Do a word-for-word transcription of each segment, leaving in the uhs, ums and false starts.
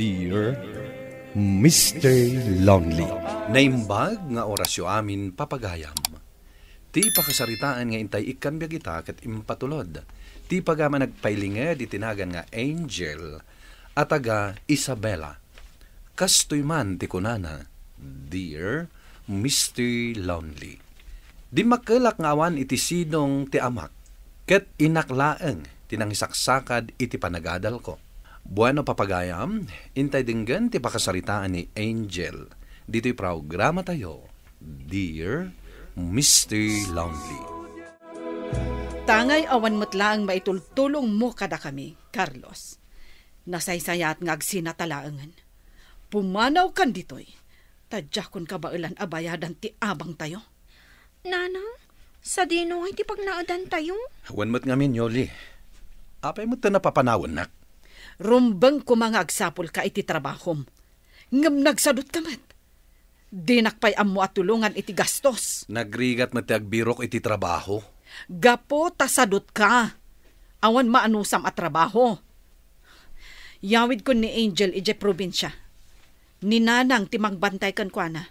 Dear Mister Lonely. Naimbag nga orasyo amin, papagayam. Ti pakasaritaan nga intay ikkan biag ita ket impatulod ti pagayam a nagpailinged iti nagan nga Angel a taga Isabela. Kastoy man ti kunana, Dear Mister Lonely. Dimmakkelak nga awan iti sidong ti amak, ket inak laeng ti nangisaksakad iti panagadalko. Bueno, papagayam, intay denggen ti pakasaritaan ni Angel ditoy programatayo, Dear Mister Lonely. Tangay awan met laeng maitultulongmo kadakami, Carlos. Nasaysayaat nga agsinata laengen. Pumanawkan ditoy, ta diakon kabaelan a bayadan ti abangtayo. Nanang, sadino ngay ti pagnaedantayo? Wen met ngamin, Yoli. Apay met ta napapanawennak? Rumbeng koma nga agsapulka iti trabahom. Ngem nagsadutka met. Dinak pay ammo a tulongan iti gastos. Nagrigat met ti agbirok iti trabaho. Gapu ta sadutka. Awan maanusam a trabaho. Yawidkon ni Angel idiay probinsia. Ni Nanang ti mangbantay kenkuana.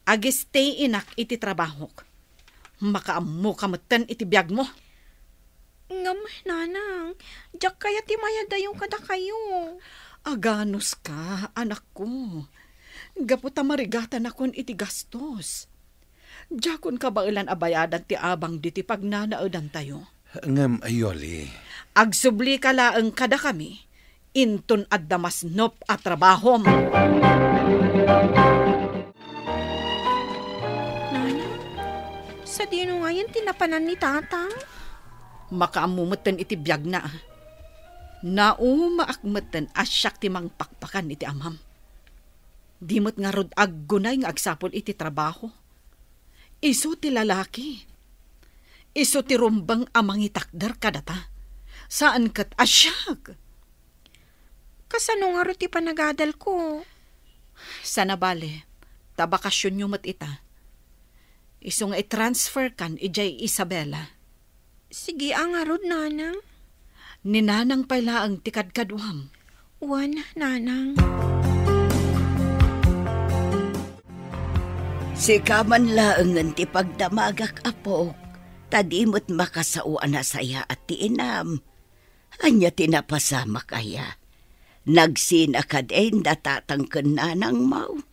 Agistay inak iti trabahok. Makaammoka metten iti biagmo. Ngem, Nanang, diak kayat ti mayadayo kadakayo. Aganuska, anakko. Gapu ta marigatanakon iti gastos. Diakon kabaelan a bayadan ti abang ditoy pagnanaedantayo. Ngem, Yoli. Agsublika laeng kadakami, inton adda masnop a trabahom. Nanang, sadino ngayen ti napanan ni Tatang? Makaammo metten iti biagna. Naumaak metten a siak ti mangpakpakan iti amam. Di met ngarud aggunay nga agsapul iti trabaho. Isu ti lalaki. Isu ti rumbeng a mangitakder kadata. Saan ket a siak. Kasano ngarud ti panagadalko? Sana bale, ta bakasionyo met ita. Isu nga i-transferkan idiay Isabela. Sige a ngarud, Nanang. Ni Nanang pay laeng ti kadkaduam. Wen, Nanang. Sika man laengen ti pagdamagak, apok, ta di met makasao a nasayaat ti inam. Ania ti napasamak aya? Nagsina kadin da Tatang ken Nanangmo?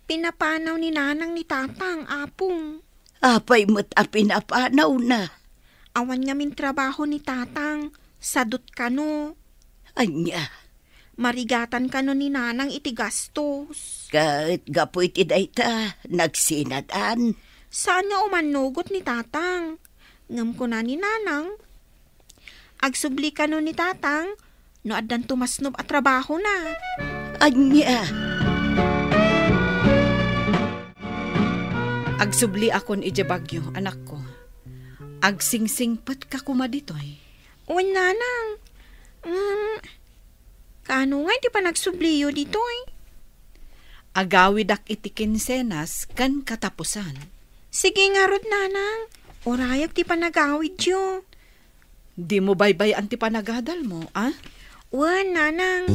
Pinapanaw ni Nanang ni Tatang, Apong. Apay met a pinapanawna? Awan ngamin trabaho ni Tatang, sadut kano. Ania? Marigatan kano ni Nanang iti gastos. Ket gapu iti dayta, nagsinadan? Saan nga umannugot ni Tatang. Ngem kuna ni Nanang, agsubli kano ni Tatang no addan tumasnop a trabahona. Ania? Agsubliakon idiay Baguio, anakko. Agsingsingpetka koma ditoy. Wen, Nanang. Mm, kaano ngay ti panagsubliyo ditoy? Agawidak iti kinsenas ken katapusan. Sige ngarud, Nanang. Urayek ti panagawidyo. Dimo baybay-an ti panagadalmo, a? Wen, Nanang.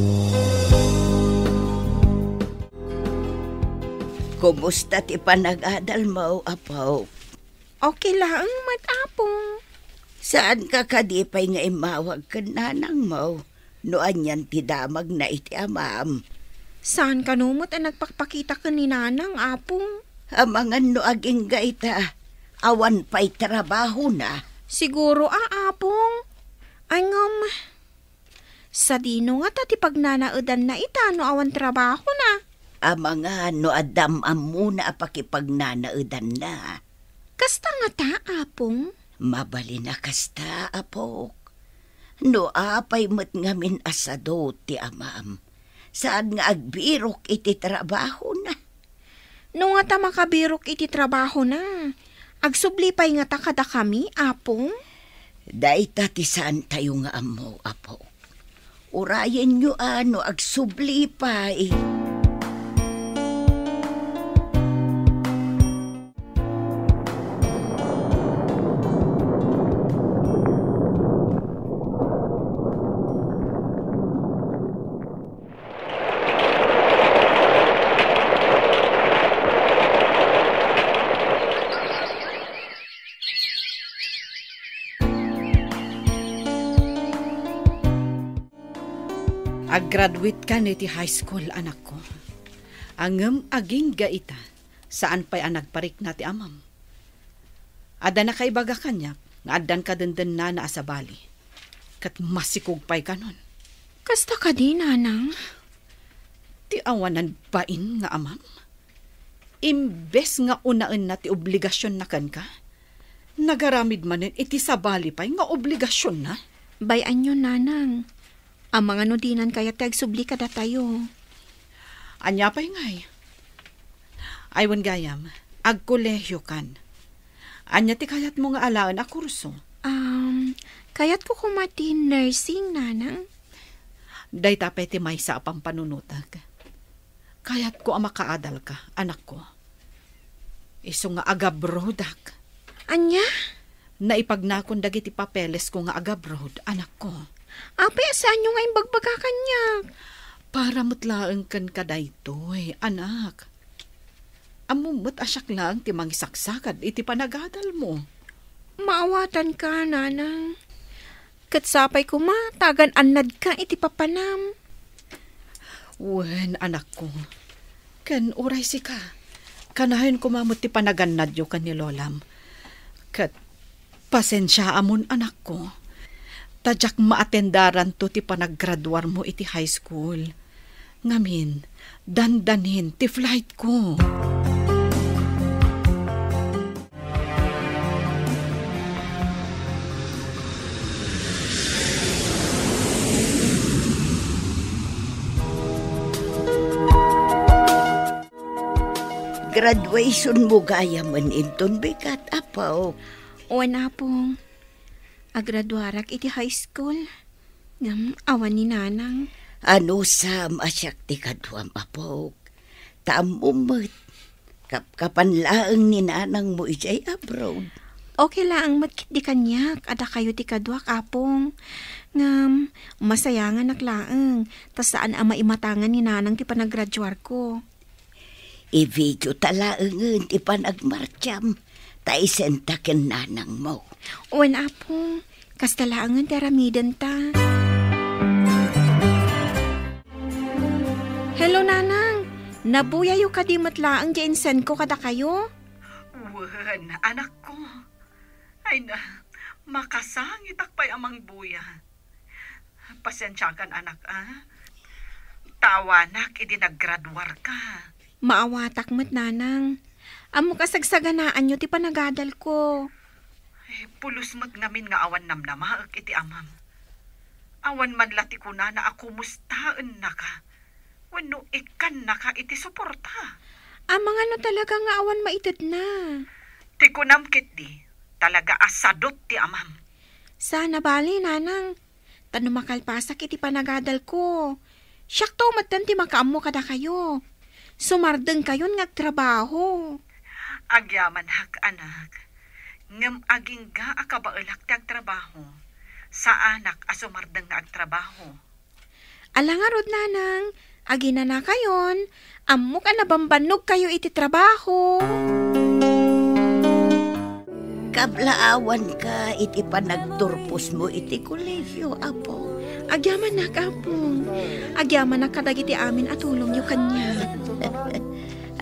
Kumusta ti panagadalmo, Apo? Okay laeng met, Apong. Saanka kadi pay nga immawag ken Nanangmo no anian ti damagna iti amam? Saan kano met a nagpakpakita ken ni Nanang, Apong. Amangan no agingga ita, awan pay trabahona. Siguro a, Apong. Ay, ngem, sadino ngata ti pagnanaedanna ita no awan trabahona? Amangan no adda am-ammona a pakipagnanaedanna. Kasta ngata, Apong? Mabalin a kasta, Apok. No apay met ngamin a sadut ti amam, saan nga agbirok iti trabahona? No ngata makabirok iti trabahona, agsubli pay ngata kadakami, Apong? Dayta ti saantayo nga ammo, Apo. Urayenyo a no agsubli pay. Graduate kan iti high school, anakko. Ngem agingga ita, saan pay a nagparikna ti amam. Adda nakaibaga kaniak nga addan kadendennana a sabali, ket masikog pay kanon. Kasta kadi, nanang? Ti awanan bain nga amam? Imbes nga unaenna ti obligasionna kenka, nagaramid manen iti sabali pay nga obligasionna. Bay-anyo, nanang. Amangan no dinan kayat ti agsubli kadatayo. Ania pay ngay? Ay, wen gayam, agkolehio kan. Ania ti kayatmo nga alaen a kurso? Um, kayatko koma ti nursing, nanang. Dayta pay ti maysa a pampanunotek. Kayatko a makaadalka, anakko. Isu nga agabroadak. Ania? Naipagnakon dagiti papelesko nga agabroad, anakko. Apay a saanyo nga imbagbaga kaniak? Para met laeng kenka daytoy, anak. Ammom met a siak laeng ti mangisaksakad iti panagadalmo. Maawatanka, nanang. Ket sapay koma ta agan-annadka iti papanam. Wen, anakko. Ken uray sika, kanayon koma met ti panagannadyo ken ni lolam. Ket pasensiaamon, anakko. Ta diak maatendaranto ti panaggraduarmo iti high school. Ngamin, dandanin ti flightko. Graduationmo gayamen inton bigat, Apok. Wen, Apong. Agraduarak iti high school. Ngem awan ni Nanang. Anusam a siak ti kaduam, Apok. Ta ammom met, kapkapan laeng ni nanangmo idiay abroad. Okay laeng met ketdi kaniak a dakayo ti kaduak, Apong. Ngem, masayanganak laeng, ta saan a maimatangan ni Nanang ti panagraduarko. I-video ta laengen ti panagmartiam, ta isenta ken nanangmo. Wen, Apong, kasta laengen ti aramidenta. Hello, Nanang. Nabuyayo kadi met laeng ti insendko kadakayo? Wen, anakko. Ay na, makasangitak pay a mangbuya. Pasensiakan, anak, a. Ta awanak idi naggraduarka. Maawatak met, Nanang. Ammok a sagsaganaanyo ti panagadalko. Eh, pulos met ngamin nga awan namnamaek iti amam. Awan man la ti kunana a kumustaennaka wenno ikkannaka iti suporta. Amangan no talaga nga awan maitedna. Ti kunam ketdi, talaga a sadut ti amam. Sana bale, Nanang. Ta no makalpasak iti panagadalko, siakto metten ti makaammo kadakayo. Sumardengkayon nga agtrabaho. Agyamanak, anak. Ngem agingga a kabaelak ti agtrabaho. Saanak a sumardeng nga agtrabaho. Ala ngarud, Nanang, aginanakayon, ammok a nabambannogkayo iti trabaho. Kablaawanka iti panagturposmo iti kolegio, Apo. Agyamanak, Apo. Agyamanak kadagiti amin a tulongyo kaniak.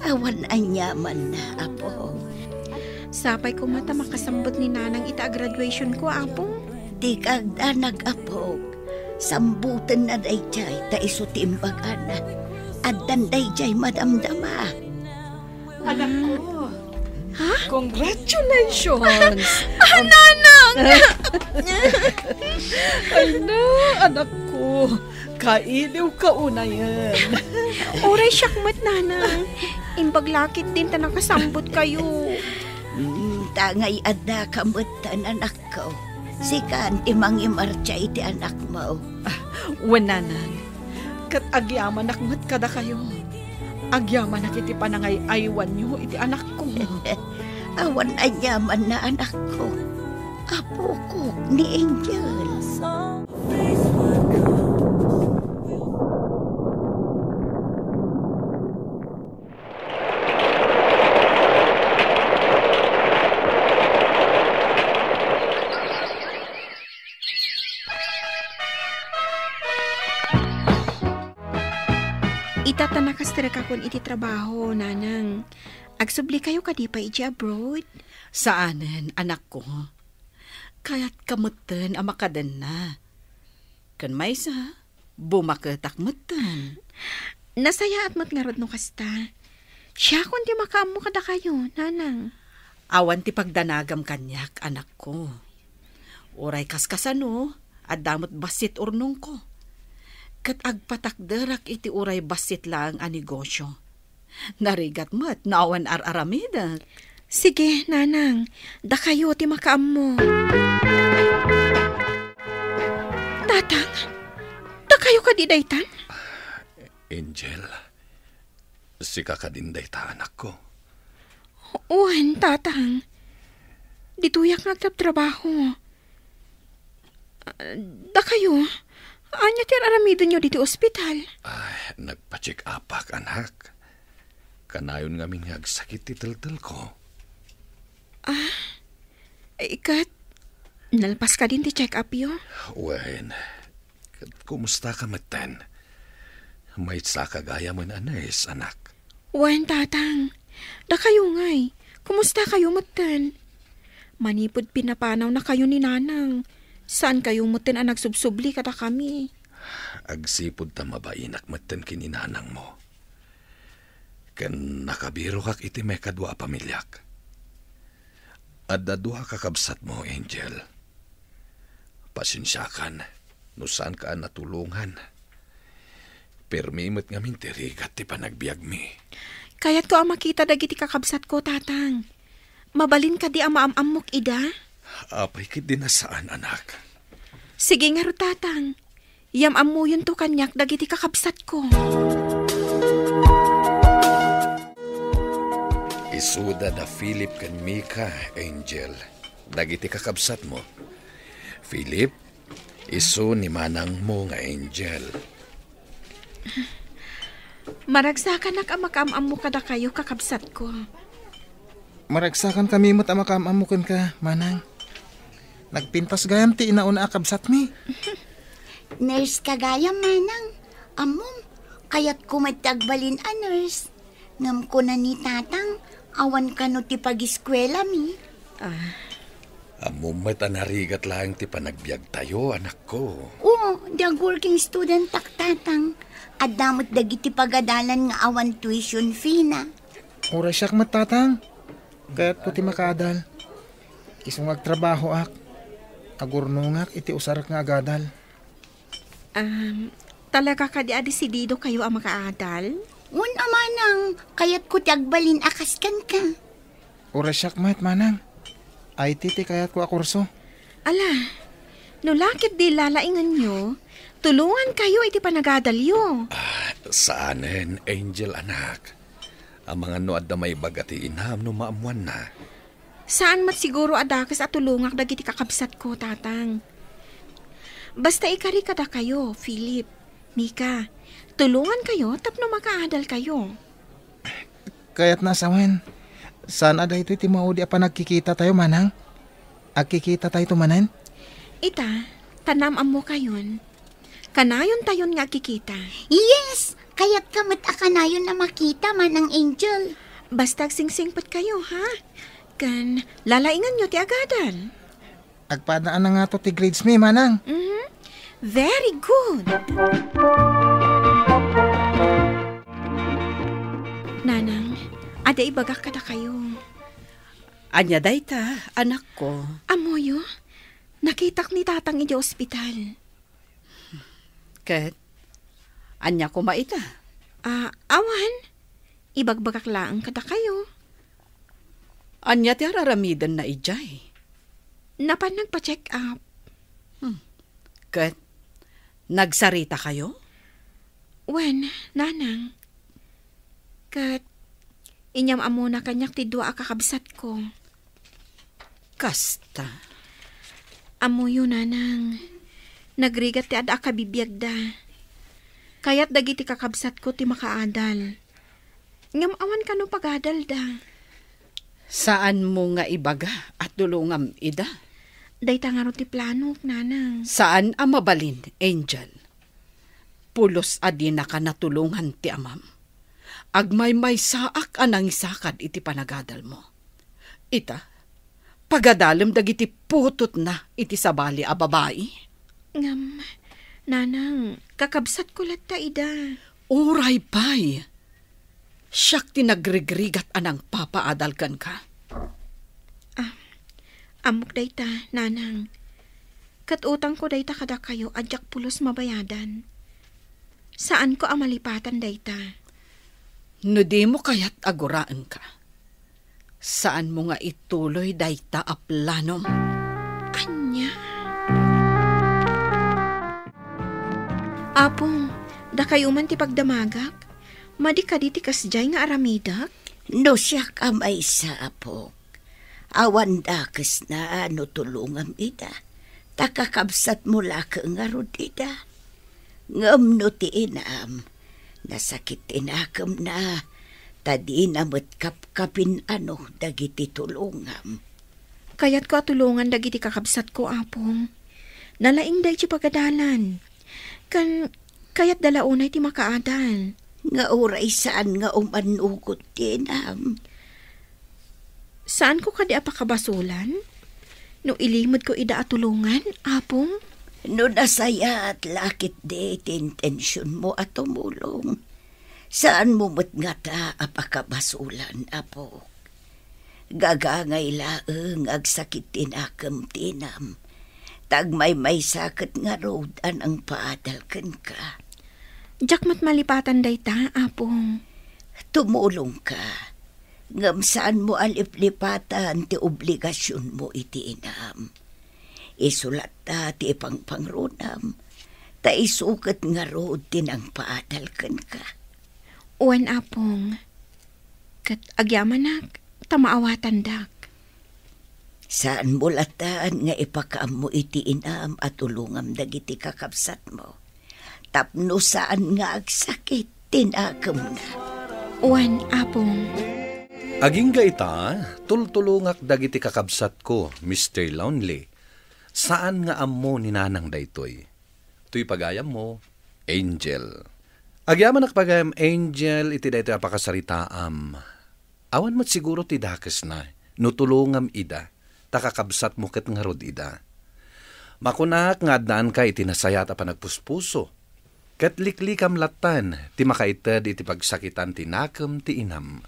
Awan aniamanna, Apo. Sapay koma ta makasambut ni Nanang ita a graduationko, Apo. Dika agdanag, Apok. Sambutenna daydiay ta isu ti imbagana. Addan daydiay madamdama. Anakko. Ha? Congratulations! Ah, Nanang! Ay na, anakko. Kailiwka unayen. Uray siak met, Nanang. Imbag la ketdin ta nakasambutkayo. Mm, ta ngay-addaka met, anakko. Sikan ti mangimartia iti anakmo. Ah, wen, Nanang. Ket agyamanak met kadakayo. Agyamanak iti panangay-aywanyo iti anakko. Awan aniamanna, anakko. Apokok ni Angel. Ita ta nakastrek akon iti trabaho, Nanang. Agsubli kayo kadi pay iti abroad? Saanen, anakko. Kayat ka metten a makadenna. Ken maysa, bumaketak metten. Nasayaat met ngarud no kasta. Siakon ti makaammo kadakayo, Nanang. Awan ti pagdanagam kaniak, anakko. Uray kaskasano, adda met bassit urnongko. Ket agpatakderak iti uray bassit laeng a negosio. Narigat met no awan ar-aramidek. Sige, Nanang. Dakayo ti makaammo. Tatang, dakayo kadi daytan? Angel, sika kadin dayta, anakko? Wen, Tatang. Ditoyak nga agtrabtrabaho. Ah, dakayo, ania ti ar-aramidenyo ditoy ospital? Ay, nagpa-check-upak, anak. Kanayon ngamin nga agsakit ti teltelko. Ah, ikat, nalpas kadin ti check-upyo? Wen, ket kumusta ka metten? Maysa ka gayamen a nurse, anak. Wen, Tatang. Dakayo ngay, kumusta kayo metten? Manipud pinapanaw na kayo ni Nanang, saan kayo metten a nagsubsubli kadakami? Agsipud ta mabainak metten ken ni Nanang mo. Ken nakabirokak iti maikadua a pamiliak. Adda dua a kakabsatmo, Angel. Pasensiakan no saanka a natulongan. Permi met ngamin ti rigat ti panagbiagmi. Kayatko a makita dagiti kakabsatko, Tatang. Mabalin kadi a maam-ammok ida? Apay ketdi a saan, anak? Sige ngarud, Tatang. Yam-ammoyonto kaniak dagiti kakabsatko. Isuda da Philip ken Mika, Angel, dagiti kakabsatmo. Philip, isu ni manangmo nga Angel. Maragsakanak a makaam-ammo kadakayo, kakabsatko. Maragsakankami met a makaam-ammo kenka, Manang. Nagpintas gayam ti inauna a kabsatmi. Nurse ka gayam, Manang. Ammom, kayatko met ti agbalin a nurse. Ngem kuna ni Tatang, awan kano ti pagiskuelami. Ah. Ammom met a narigat laeng ti panagbiagtayo, anakko. Oo, diak working studentak, Tatang. Adda met dagiti pagadalan nga awan tuition fee na. Uray siak met, Tatang. Kayatko ti makaadal. Isu nga agtrabahoak, agurnongak iti usarek nga agadal. Um, talaga kadi a desidido kayo a makaadal? Wen a, Manang, kayatko ti agbalin a kas kenka. Uray siak met, Manang. I T ti kayatko a kurso. Ala, no la ketdi lalainganyo, tulongan kayo iti panagadalyo. Ah, saanen, Angel, anak. Amangan no adda maibaga ti inam no maammuanna. Saan met siguro a dakes a tulongak dagiti kakabsatko, Tatang. Basta ikari kadakayo, Philip, Mika, tulongan kayo tapno makaadal kayo. Kayatna a sawen, saan a daytoy ti maudi a panagkikita tayo, Manang? Agkikita tayo manen? Ita, ta naam-ammo kayon. Kanayon tayon nga agkikita. Yes! Kayatka met a kanayon a makita, Manang Angel. Basta agsingsingpet kayo, ha? Ken lalainganyo ti agadal. Agpadaan na ngato ti grades mi, Manang. Mhm. Very good. Nanang, adda ibagak kadakayo. Ania dayta, anakko? Ammoyo, nakitak ni Tatang idiay ospital. Ket, ania koma ita? Ah, awan. Ibagbagak laeng kadakayo. Ania ti ar-aramidenna idiay? Napan nagpa-check up. Hmm. Ket, nagsarita kayo? Wen, Nanang. Ket, inyam-ammona kaniak ti dua a kakabsatko. Kasta. Ammoyo, Nanang, nagrigat ti adda a kabibiagda. Kayat dagiti kakabsatko ti makaadal. Ngem awan kano pagadalda. Saanmo nga ibaga a tulongam ida? Dayta ngarud ti planok, Nanang. Saan a mabalin, Angel. pulos a dinaka natulongan ti amam. Agmaymaysaak a nangisakad iti panagadalmo. Ita, pagadalem dagiti putotna iti sabali a babai. Ngem, nanang, kakabsatko latta ida. Uray pay. Siak ti nagrigrigat a nangpapaadal kenka. Ah, ammok dayta, nanang. Ket utangko dayta kadakayo a diak pulos mabayadan. Saanko a malipatan dayta. No dimo kayat a guraenka, saanmo nga ituloy dayta a planom. Ania? Apong, dakayo man ti pagdamagak. Madi kadi ti kasdiay nga aramidek? No siak a maysa, apok, awan dakesna no tulongam ida, ta kakabsatmo laeng ngarud ida. Ngem no ti inam, nasakit ti nakemna, ta dina met kapkapin-ano dagiti tulongam. Kayatko a tulongan dagiti kakabsatko, Apong. Nalaingda iti pagadalan. Kan, kayatda la unay ti makaadal. Nga uray saan nga umannugot ti inam. Saanko kadi a pakabasolan? No ilimedko ida a tulongan, Apong? No nasayaat la ketdi ti intensionmo a tumulong, saanmo met ngata a pakabasolan, Apok. Gagangay laeng nga agsakit ti nakem ti inam, ta agmaymaysa ket ngarud a nangpaadal kenka. Diak met malipatan dayta, Apong. Tumulongka, ngem saanmo a liplipatan ti obligasionmo iti inam. Isu latta ti ipangpangrunam, ta isu ket ngarud ti nangpaadal kenka. Wen, Apong. Ket agyamanak, ta maawatandak. Saanmo latta nga ipakaammo iti inam a tulongam dagiti kakabsatmo, tapno saan nga agsakit ti nakemna. Wen, Apong. Agingga ita, tultulongak dagiti kakabsatko, Mister Lonely. Saan nga ammo ni Nanang daytoy. Toy pagayammo, Angel. Agyamanak pagayam, Angel, iti daytoy a pakasaritaam. Awan met siguro ti dakesna no tulongam ida, ta kakabsatmo ket ngarud ida. Makunak nga addaanka iti nasayaat a panagpuspuso, ket liklikam lattan ti makaited iti pagsakitan ti nakem ti inam,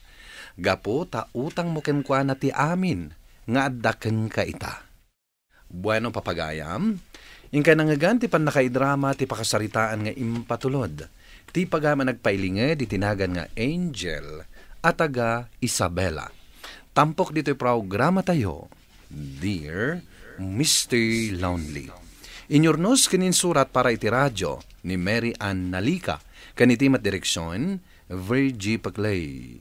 gapu ta utangmo kenkuana ti amin nga adda kenka ita. Bueno, papagayam, inkay nangngegan ti pannakaidrama ti pakasaritaan nga impatulod ti pagayam a nagpailinged iti nagan nga Angel a taga Isabela. Tampok ditoy programatayo, Dear Mister Lonely. Inyurnos ken insurat para iti radio ni Mary Ann Nalica, ken iti met direksyon, Virgie Paclay.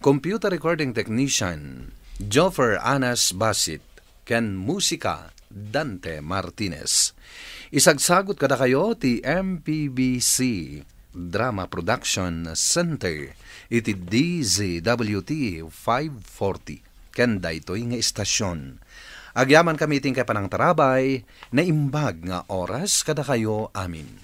Computer recording technician, Joffer Anas Basit, ken musika, Dante Martinez. Isagsagut kadakayo ti M P B C Drama Production Center iti D Z W T five forty, ken daytoy nga istasyon. Agyamankami iti inkay panangtarabay, naimbag nga oras kadakayo amin.